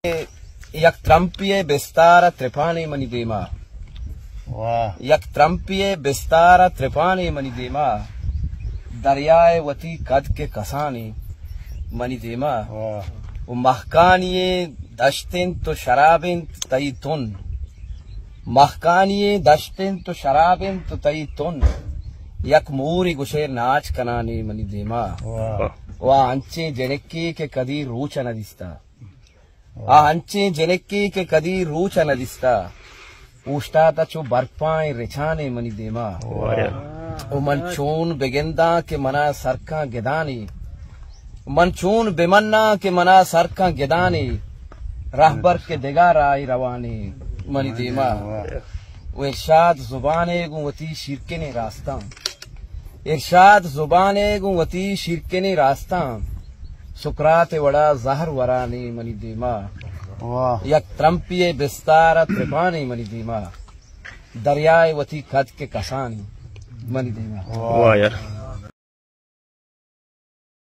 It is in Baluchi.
یک ترمپی ءِ بستار ءَ ترپانے منی دیما۔ واہ۔ یک ترمپی ءِ بستار ءَ ترپانے منی دیما۔ دریا ءِ وتی کد کہ کسانے منی دیما۔ واہ۔ و مہکانی ءِ دشت انت و شراب انت تئی تن۔ مہکانی ءِ دشت انت و شراب انت تئی تن۔ یک مورے گوشئے ناچ کنانے منی دیما۔ واہ۔ و انچیں جنکے کہ کدی روچ ءَ نہ دیستا۔ آ انچیں جنکے کہ کدی روچ ءَ نہ دیستا، اوشتاتہ چو برپائیں رچانے منی دیما۔ واہ یار۔ و من چون بگنداں کہ منا سرکاں گدانے، من چون بمناں کہ منا سرکاں گدانے، رہبر کہ دگہ راہے روانے منی دیما۔ واہ۔ و ارشاد زبانے گوں وتی شیرکنیں راستاں۔ ارشاد زبانے گوں وتی شیرکنیں راستاں، سقراط ءِ وڑا زہر ورانے منی دیما۔ واہ۔ یک ترمپی ءِ بستار ءَ ترپانے منی دیما۔ دریا ءِ وتی کد کہ کسانے منی دیما۔ واہ۔ واہ یار۔